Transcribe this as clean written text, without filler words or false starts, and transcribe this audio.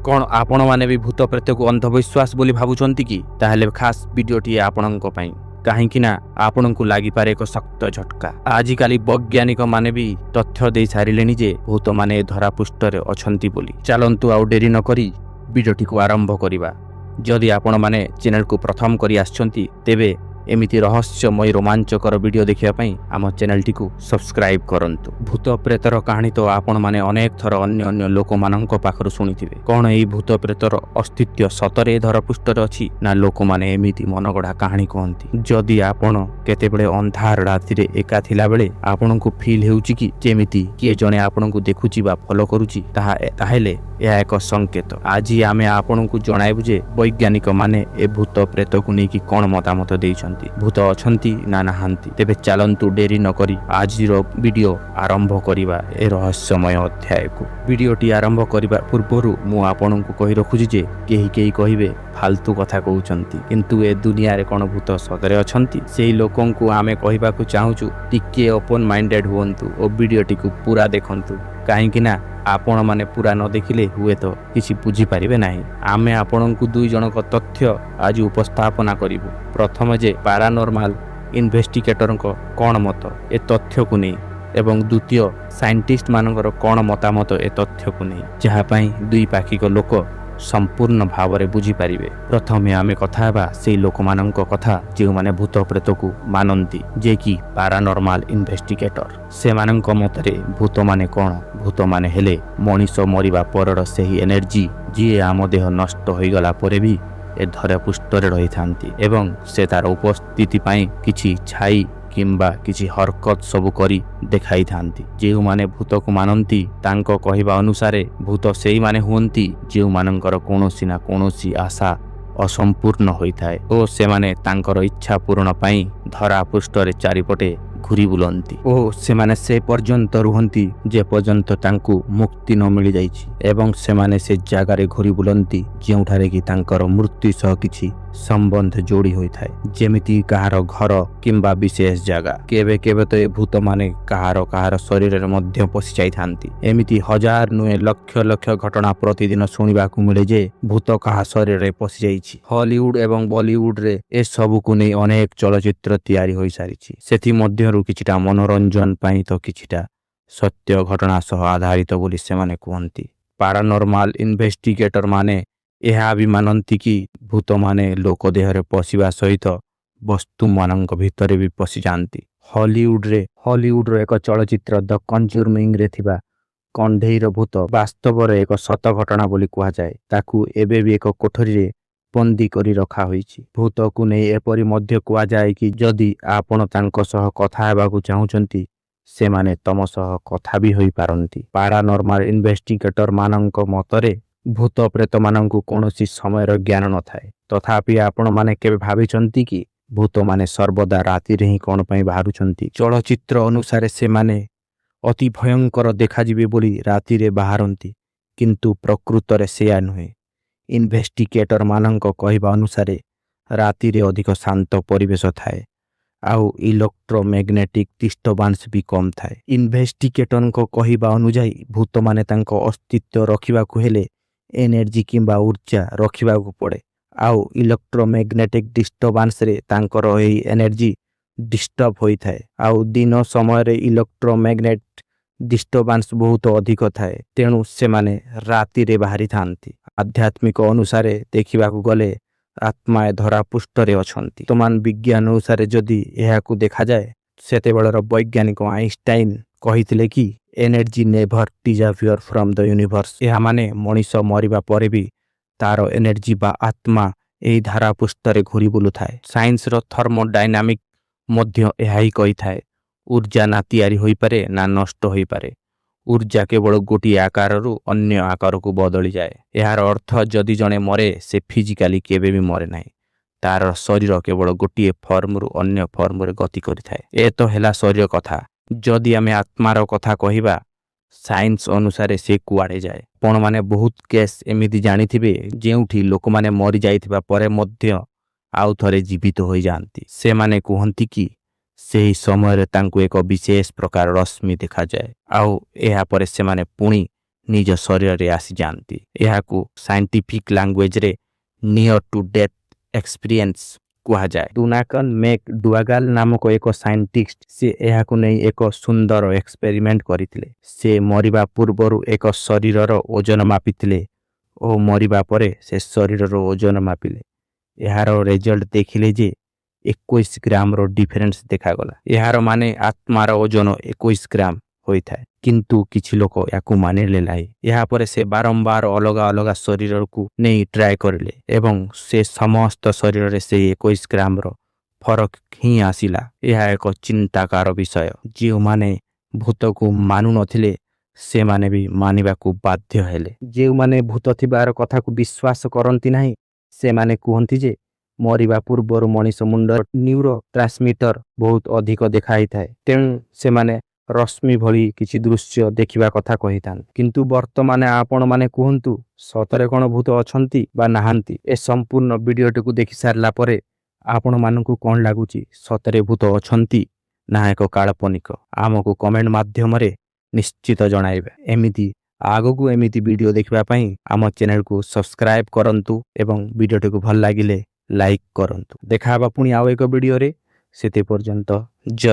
କ'ଣ ଆପଣମାନେ ବି ଭୂତ ପ୍ରେତକୁ ଅନ୍ଧବିଶ୍ୱାସ ବୋଲି ଭାବୁଛନ୍ତି କି? ତାହେଲେ ଖାସ୍ ଭିଡ଼ିଓଟିଏ ଆପଣଙ୍କ ପାଇଁ, କାହିଁକି ନା ଆପଣଙ୍କୁ ଲାଗିପାରେ ଏକ ଶକ୍ତ ଝଟକା। ଆଜିକାଲି ବୈଜ୍ଞାନିକମାନେ ବି ତଥ୍ୟ ଦେଇ ସାରିଲେଣି ଯେ ଭୂତମାନେ ଏ ଧରାପୃଷ୍ଠରେ ଅଛନ୍ତି ବୋଲି। ଚାଲନ୍ତୁ, ଆଉ ଡେରି ନକରି ଭିଡ଼ିଓଟିକୁ ଆରମ୍ଭ କରିବା। ଯଦି ଆପଣମାନେ ଚ୍ୟାନେଲକୁ ପ୍ରଥମ କରି ଆସିଛନ୍ତି, ତେବେ ଏମିତି ରହସ୍ୟମୟୀ ରୋମାଞ୍ଚକର ଭିଡ଼ିଓ ଦେଖିବା ପାଇଁ ଆମ ଚ୍ୟାନେଲଟିକୁ ସବସ୍କ୍ରାଇବ୍ କରନ୍ତୁ। ଭୂତ ପ୍ରେତର କାହାଣୀ ତ ଆପଣମାନେ ଅନେକ ଥର ଅନ୍ୟ ଅନ୍ୟ ଲୋକମାନଙ୍କ ପାଖରୁ ଶୁଣିଥିବେ। କ'ଣ ଏଇ ଭୂତ ପ୍ରେତର ଅସ୍ତିତ୍ୱ ସତରେ ଏ ଧରାପୃଷ୍ଠରେ ଅଛି, ନା ଲୋକମାନେ ଏମିତି ମନଗଢ଼ା କାହାଣୀ କୁହନ୍ତି? ଯଦି ଆପଣ କେତେବେଳେ ଅନ୍ଧାର ରାତିରେ ଏକା ଥିଲାବେଳେ ଆପଣଙ୍କୁ ଫିଲ୍ ହେଉଛି କି ଯେମିତି କିଏ ଜଣେ ଆପଣଙ୍କୁ ଦେଖୁଛି ବା ଫଲୋ କରୁଛି, ତାହେଲେ ଏହା ଏକ ସଂକେତ। ଆଜି ଆମେ ଆପଣଙ୍କୁ ଜଣାଇବୁ ଯେ ବୈଜ୍ଞାନିକମାନେ ଏ ଭୂତ ପ୍ରେତକୁ ନେଇକି କ'ଣ ମତାମତ ଦେଇଛନ୍ତି, ଭୂତ ଅଛନ୍ତି ନା ନାହାନ୍ତି। ତେବେ ଚାଲନ୍ତୁ, ଡେରି ନକରି ଆଜିର ଭିଡ଼ିଓ ଆରମ୍ଭ କରିବା ଏ ରହସ୍ୟମୟ ଅଧ୍ୟାୟକୁ। ଭିଡ଼ିଓଟି ଆରମ୍ଭ କରିବା ପୂର୍ବରୁ ମୁଁ ଆପଣଙ୍କୁ କହି ରଖୁଛି ଯେ କେହି କେହି କହିବେ ଫାଲତୁ କଥା କହୁଛନ୍ତି, କିନ୍ତୁ ଏ ଦୁନିଆରେ କ'ଣ ଭୂତ ସତରେ ଅଛନ୍ତି? ସେଇ ଲୋକଙ୍କୁ ଆମେ କହିବାକୁ ଚାହୁଁଛୁ, ଟିକିଏ ଓପନ୍ ମାଇଣ୍ଡେଡ୍ ହୁଅନ୍ତୁ ଓ ଭିଡ଼ିଓଟିକୁ ପୁରା ଦେଖନ୍ତୁ, କାହିଁକି ନା ଆପଣମାନେ ପୁରା ନ ଦେଖିଲେ ହୁଏତ କିଛି ବୁଝିପାରିବେ ନାହିଁ। ଆମେ ଆପଣଙ୍କୁ ଦୁଇ ଜଣଙ୍କ ତଥ୍ୟ ଆଜି ଉପସ୍ଥାପନା କରିବୁ। ପ୍ରଥମ ଯେ ପାରାନର୍ମାଲ ଇନଭେଷ୍ଟିଗେଟରଙ୍କ କ'ଣ ମତ ଏ ତଥ୍ୟକୁ ନେଇ ଏବଂ ଦ୍ୱିତୀୟ ସାଇଣ୍ଟିଷ୍ଟ ମାନଙ୍କର କ'ଣ ମତାମତ ଏ ତଥ୍ୟକୁ ନେଇ, ଯାହା ପାଇଁ ଦୁଇ ପାକ୍ଷିକ ଲୋକ ସମ୍ପୂର୍ଣ୍ଣ ଭାବରେ ବୁଝିପାରିବେ। ପ୍ରଥମେ ଆମେ କଥା ହେବା ସେଇ ଲୋକମାନଙ୍କ କଥା ଯେଉଁମାନେ ଭୂତ ପ୍ରେତକୁ ମାନନ୍ତି, ଯେ କି ପାରାନର୍ମାଲ ଇନଭେଷ୍ଟିଗେଟର। ସେମାନଙ୍କ ମତରେ ଭୂତମାନେ କ'ଣ? ଭୂତମାନେ ହେଲେ ମଣିଷ ମରିବା ପରର ସେହି ଏନର୍ଜି, ଯିଏ ଆମ ଦେହ ନଷ୍ଟ ହୋଇଗଲା ପରେ ବି ଏ ଧରାପୃଷ୍ଠରେ ରହିଥାନ୍ତି ଏବଂ ସେ ତାର ଉପସ୍ଥିତି ପାଇଁ କିଛି ଛାଇ କିମ୍ବା କିଛି ହରକତ ସବୁ କରି ଦେଖାଇଥାନ୍ତି। ଯେଉଁମାନେ ଭୂତକୁ ମାନନ୍ତି, ତାଙ୍କ କହିବା ଅନୁସାରେ ଭୂତ ସେଇମାନେ ହୁଅନ୍ତି ଯେଉଁମାନଙ୍କର କୌଣସି ନା କୌଣସି ଆଶା ଅସମ୍ପୂର୍ଣ୍ଣ ହୋଇଥାଏ ଓ ସେମାନେ ତାଙ୍କର ଇଚ୍ଛା ପୂରଣ ପାଇଁ ଧରାପୃଷ୍ଠରେ ଚାରିପଟେ ଘୁରି ବୁଲନ୍ତି ଓ ସେମାନେ ସେ ପର୍ଯ୍ୟନ୍ତ ରୁହନ୍ତି ଯେପର୍ଯ୍ୟନ୍ତ ତାଙ୍କୁ ମୁକ୍ତି ନ ମିଳିଯାଇଛି ଏବଂ ସେମାନେ ସେ ଜାଗାରେ ଘୁରି ବୁଲନ୍ତି ଯେଉଁଠାରେ କି ତାଙ୍କର ମୃତ୍ୟୁ ସହ କିଛି ସମ୍ବନ୍ଧ ଯୋଡ଼ି ହୋଇଥାଏ, ଯେମିତି କାହାର ଘର କିମ୍ବା ବିଶେଷ ଜାଗା। କେବେ କେବେ ତ ଏ ଭୂତମାନେ କାହାର କାହାର ଶରୀରରେ ମଧ୍ୟ ପଶି ଯାଇଥାନ୍ତି। ଏମିତି ହଜାର ନୁହେଁ, ଲକ୍ଷ ଲକ୍ଷ ଘଟଣା ପ୍ରତିଦିନ ଶୁଣିବାକୁ ମିଳେ ଯେ ଭୂତ କାହା ଶରୀରରେ ପଶିଯାଇଛି। ହଲିଉଡ ଏବଂ ବଲିଉଡରେ ଏସବୁକୁ ନେଇ ଅନେକ ଚଳଚ୍ଚିତ୍ର ତିଆରି ହୋଇସାରିଛି। ସେଥିମଧ୍ୟରୁ କିଛିଟା ମନୋରଞ୍ଜନ ପାଇଁ ତ କିଛିଟା ସତ୍ୟ ଘଟଣା ସହ ଆଧାରିତ ବୋଲି ସେମାନେ କୁହନ୍ତି। ପାରାନର୍ମାଲ ଇନଭେଷ୍ଟିଗେଟର ମାନେ ଏହା ବି ମାନନ୍ତି କି ଭୂତମାନେ ଲୋକ ଦେହରେ ପଶିବା ସହିତ ବସ୍ତୁମାନଙ୍କ ଭିତରେ ବି ପଶିଯାଆନ୍ତି। ହଲିଉଡର ଏକ ଚଳଚ୍ଚିତ୍ର ଦ କଞ୍ଜୁରିଂରେ ଥିବା କଣ୍ଢେଇର ଭୂତ ବାସ୍ତବରେ ଏକ ସତ ଘଟଣା ବୋଲି କୁହାଯାଏ। ତାକୁ ଏବେ ବି ଏକ କୋଠରୀରେ ବନ୍ଦୀ କରି ରଖା ହୋଇଛି। ଭୂତକୁ ନେଇ ଏପରି ମଧ୍ୟ କୁହାଯାଏ କି ଯଦି ଆପଣ ତାଙ୍କ ସହ କଥା ହେବାକୁ ଚାହୁଁଛନ୍ତି, ସେମାନେ ତମ ସହ କଥା ବି ହୋଇପାରନ୍ତି। ପାରାନର୍ମାଲ ଇନଭେଷ୍ଟିଗେଟର ମାନଙ୍କ ମତରେ ଭୂତ ପ୍ରେତମାନଙ୍କୁ କୌଣସି ସମୟର ଜ୍ଞାନ ନଥାଏ। ତଥାପି ଆପଣମାନେ କେବେ ଭାବିଛନ୍ତି କି ଭୂତମାନେ ସର୍ବଦା ରାତିରେ ହିଁ କ'ଣ ପାଇଁ ବାହାରୁଛନ୍ତି? ଚଳଚ୍ଚିତ୍ର ଅନୁସାରେ ସେମାନେ ଅତି ଭୟଙ୍କର ଦେଖାଯିବେ ବୋଲି ରାତିରେ ବାହାରନ୍ତି, କିନ୍ତୁ ପ୍ରକୃତରେ ସେୟା ନୁହେଁ। ଇନଭେଷ୍ଟିଗେଟର ମାନଙ୍କ କହିବା ଅନୁସାରେ ରାତିରେ ଅଧିକ ଶାନ୍ତ ପରିବେଶ ଥାଏ ଆଉ ଇଲେକ୍ଟ୍ରୋମ୍ୟାଗ୍ନେଟିକ୍ ଡିଷ୍ଟର୍ବାନ୍ସ ବି କମ୍ ଥାଏ। ଇନଭେଷ୍ଟିଗେଟରଙ୍କ କହିବା ଅନୁଯାୟୀ ଭୂତମାନେ ତାଙ୍କ ଅସ୍ତିତ୍ୱ ରଖିବାକୁ ହେଲେ ଏନର୍ଜି କିମ୍ବା ଉର୍ଜା ରଖିବାକୁ ପଡ଼େ ଆଉ ଇଲେକ୍ଟ୍ରୋମ୍ୟାଗ୍ନେଟିକ୍ ଡିଷ୍ଟର୍ବାନ୍ସରେ ତାଙ୍କର ଏହି ଏନର୍ଜି ଡିଷ୍ଟର୍ବ ହୋଇଥାଏ। ଆଉ ଦିନ ସମୟରେ ଇଲେକ୍ଟ୍ରୋମ୍ୟାଗ୍ନେଟ ଡିଷ୍ଟର୍ବାନ୍ସ ବହୁତ ଅଧିକ ଥାଏ, ତେଣୁ ସେମାନେ ରାତିରେ ବାହାରିଥାନ୍ତି। ଆଧ୍ୟାତ୍ମିକ ଅନୁସାରେ ଦେଖିବାକୁ ଗଲେ ଆତ୍ମା ଏ ଧରାପୃଷ୍ଠରେ ଅଛନ୍ତି। ବର୍ତ୍ତମାନ ବିଜ୍ଞାନ ଅନୁସାରେ ଯଦି ଏହାକୁ ଦେଖାଯାଏ, ସେତେବେଳର ବୈଜ୍ଞାନିକ ଆଇନଷ୍ଟାଇନ କହିଥିଲେ କି "Energy never disappear from the universe." ଏହା ମାନେ ମଣିଷ ମରିବା ପରେ ବି ତାର ଏନର୍ଜି ବା ଆତ୍ମା ଏହି ଧରାପୃଷ୍ଠରେ ଘୁରି ବୁଲୁଥାଏ। ସାଇନ୍ସର ଥର୍ମୋଡାଇନାମିକ୍ ମଧ୍ୟ ଏହା ହିଁ କହିଥାଏ। ଉର୍ଜା ନା ତିଆରି ହୋଇପାରେ, ନା ନଷ୍ଟ ହୋଇପାରେ। ଉର୍ଜା କେବଳ ଗୋଟିଏ ଆକାରରୁ ଅନ୍ୟ ଆକାରକୁ ବଦଳିଯାଏ। ଏହାର ଅର୍ଥ ଯଦି ଜଣେ ମରେ, ସେ ଫିଜିକାଲି କେବେ ବି ମରେ ନାହିଁ। ତାର ଶରୀର କେବଳ ଗୋଟିଏ ଫର୍ମରୁ ଅନ୍ୟ ଫର୍ମରେ ଗତି କରିଥାଏ। ଏ ତ ହେଲା ଶରୀର କଥା। ଯଦି ଆମେ ଆତ୍ମାର କଥା କହିବା, ସାଇନ୍ସ ଅନୁସାରେ ସେ କୁଆଡ଼େ ଯାଏ? ଆପଣମାନେ ବହୁତ କେସ୍ ଏମିତି ଜାଣିଥିବେ ଯେଉଁଠି ଲୋକମାନେ ମରିଯାଇଥିବା ପରେ ମଧ୍ୟ ଆଉ ଥରେ ଜୀବିତ ହୋଇଯାଆନ୍ତି। ସେମାନେ କୁହନ୍ତି କି ସେହି ସମୟରେ ତାଙ୍କୁ ଏକ ବିଶେଷ ପ୍ରକାର ରଶ୍ମି ଦେଖାଯାଏ ଆଉ ଏହାପରେ ସେମାନେ ପୁଣି ନିଜ ଶରୀରରେ ଆସିଯାଆନ୍ତି। ଏହାକୁ ସାଇଣ୍ଟିଫିକ୍ ଲାଙ୍ଗୁଏଜରେ ନିୟର ଟୁ ଡେଥ୍ ଏକ୍ସପିରିଏନ୍ସ କୁହାଯାଏ। ଡୁନାକନ୍ ମେକ୍ ଡୁଆଗାଲ ନାମକ ଏକ ସାଇଣ୍ଟିଷ୍ଟ, ସେ ଏହାକୁ ନେଇ ଏକ ସୁନ୍ଦର ଏକ୍ସପେରିମେଣ୍ଟ କରିଥିଲେ। ସେ ମରିବା ପୂର୍ବରୁ ଏକ ଶରୀରର ଓଜନ ମାପିଥିଲେ ଓ ମରିବା ପରେ ସେ ଶରୀରର ଓଜନ ମାପିଲେ। ଏହାର ରେଜଲ୍ଟ ଦେଖିଲେ ଯେ 21 ଗ୍ରାମର ଡିଫରେନ୍ସ ଦେଖାଗଲା। ଏହାର ମାନେ ଆତ୍ମାର ଓଜନ 21 ଗ୍ରାମ ହୋଇଥାଏ। କିନ୍ତୁ କିଛି ଲୋକ ୟାକୁ ମାନିଲେ ନାହିଁ। ଏହାପରେ ସେ ବାରମ୍ବାର ଅଲଗା ଅଲଗା ଶରୀରକୁ ନେଇ ଟ୍ରାଏ କରିଲେ ଏବଂ ସେ ସମସ୍ତ ଶରୀରରେ ସେଇ 21 ଗ୍ରାମର ଫରକ ହିଁ ଆସିଲା। ଏହା ଏକ ଚିନ୍ତାକାର ବିଷୟ। ଯେଉଁମାନେ ଭୂତକୁ ମାନୁନଥିଲେ, ସେମାନେ ବି ମାନିବାକୁ ବାଧ୍ୟ ହେଲେ। ଯେଉଁମାନେ ଭୂତ ଥିବାର କଥାକୁ ବିଶ୍ୱାସ କରନ୍ତି ନାହିଁ, ସେମାନେ କୁହନ୍ତି ଯେ ମରିବା ପୂର୍ବରୁ ମଣିଷ ମୁଣ୍ଡର ନ୍ୟୁରୋ ଟ୍ରାନ୍ସମିଟର ବହୁତ ଅଧିକ ଦେଖାଇଥାଏ, ତେଣୁ ସେମାନେ ରଶ୍ମି ଭଳି କିଛି ଦୃଶ୍ୟ ଦେଖିବା କଥା କହିଥାନ୍ତି। କିନ୍ତୁ ବର୍ତ୍ତମାନ ଆପଣମାନେ କୁହନ୍ତୁ, ସତରେ କ'ଣ ଭୂତ ଅଛନ୍ତି ବା ନାହାନ୍ତି? ଏ ସମ୍ପୂର୍ଣ୍ଣ ଭିଡ଼ିଓଟିକୁ ଦେଖି ସାରିଲା ପରେ ଆପଣମାନଙ୍କୁ କ'ଣ ଲାଗୁଛି? ସତରେ ଭୂତ ଅଛନ୍ତି ନା ଏକ କାଳ୍ପନିକ? ଆମକୁ କମେଣ୍ଟ ମାଧ୍ୟମରେ ନିଶ୍ଚିତ ଜଣାଇବେ। ଏମିତି ଆଗକୁ ଏମିତି ଭିଡ଼ିଓ ଦେଖିବା ପାଇଁ ଆମ ଚ୍ୟାନେଲକୁ ସବସ୍କ୍ରାଇବ୍ କରନ୍ତୁ ଏବଂ ଭିଡ଼ିଓଟିକୁ ଭଲ ଲାଗିଲେ ଲାଇକ୍ କରନ୍ତୁ। ଦେଖା ହେବା ପୁଣି ଆଉ ଏକ ଭିଡ଼ିଓରେ, ସେତେ ପର୍ଯ୍ୟନ୍ତ ଜୟ